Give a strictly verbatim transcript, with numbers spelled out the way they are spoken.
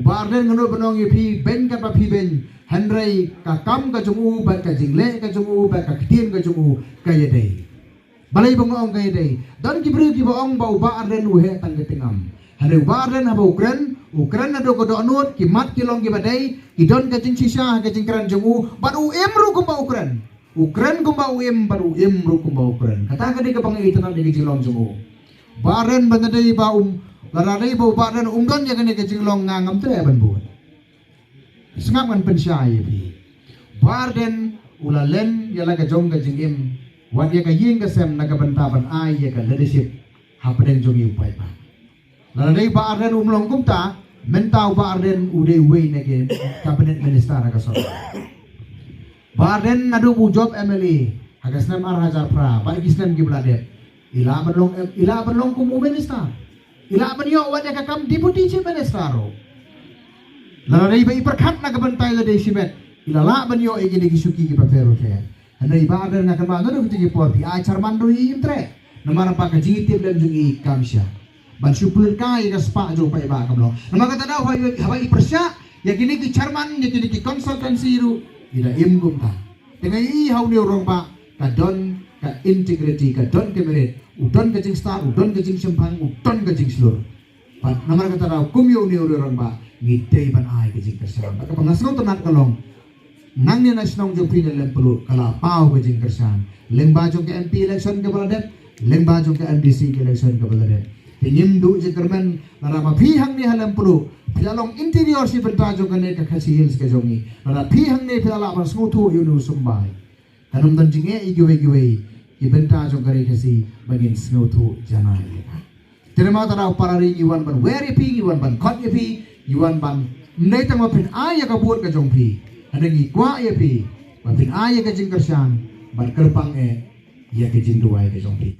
Bah Ardent nga nud ban ong ïa phi beiñ katba phi beiñ, hynrei ka kam ka jong u bad ka jingleh ka jong u bad ka ktien ka jong u ka ïadei. Balei ba nga ong ka ïadei? Don ki briew kiba ong ba u Bah Ardent u heh tang ka tyngam. Hynrei u Bah Ardent haba u kren, u kren naduh ka dohnud, ki mat ki long kiba dei, ki don ka jingshisha ha ka jingkren jong u, bad u im ruh kumba u kren. U kren kumba u im, bad u im ruh kumba u kren. Kata ka dei kaba nga itynnad ïa ka jinglong jong u. Bah Ardent, ban dei ba um, lada dei ba u Bah Ardent um don ïa kane ka jinglong, nga ngam treh ban bud. Sngap, ngan pynshai ïa phi. Bah Ardent u la len ïa la ka jong ka jingim, wat ïa ka ïing ka sem, na ka bynta ban ai ïa ka leadership hapdeng jong i u paidbah. Lada dei Bah Ardent um long kumta, mynta u Bah Ardent u dei uwei na ki cabinet minister ha ka sorkar. Bah Ardent naduh ba u jop M L A ha ka snem ar hajar phra bad ki snem kiba la dep, i lah ban long, i lah ban long kum u minister. I lah ban ïoh wat ïa ka kam deputy chief minister ruh. Lada dei ba i pyrkhat na ka bynta i lade shimet, i la lah ban ïoh ïa kine ki shuki kiba pher bapher. Hynrei Bah Ardent, nga kynmaw naduh kito ki por phi ai chairman ruh im treh, namar ba ka jingïatiplem jong i kam shah ban shu pynlut kai ïa ka spah jong u paidbah kam long. Namar kata daw haba i pyrshah ïa kine ki chairman, ïa kine ki consultancy ruh i da im kumta. Te nga ïohi ha une u rangbah ka don ka integrity, ka don ka merit, u don ka jingstad, u don ka jingshemphang, u don ka jingshlur. Bad namar kata daw kum ïa une u rangbah ngi dei ban ai ka jingkyrshan. Bad kaba nga sngewtynnad ka long, nangne na shnong jong phi na Lempluh ka la paw ka jingkyrshan. Lyngba jong ka M P election kaba la dep, lyngba jong ka M D C ka election kaba la dep. Te ngim duh jingkyrmen lada ma phi hangne ha Lempluh phi la long interior shi bynta jong kane ka Khasi Hills ka jong ngi. Lada phi hangne phi la lah ban sngewthuh ïa une u symbai, kan ym don jingeh ïa kiwei kiwei ki bynta jong ka Ri Khasi ba ngin sngewthuh janai. Te namar kata daw para ri, ngi wan ban wer ïa phi, ngi wan ban khot ïa phi, ngi wan ban, ym dei tang ba phin ai ïa ka vote ka jong phi, hynrei ngi kwah ïa phi ba phin ai ïa ka jingkyrshan bad kyrpang eh ïa ka jingduwai ka jong phi.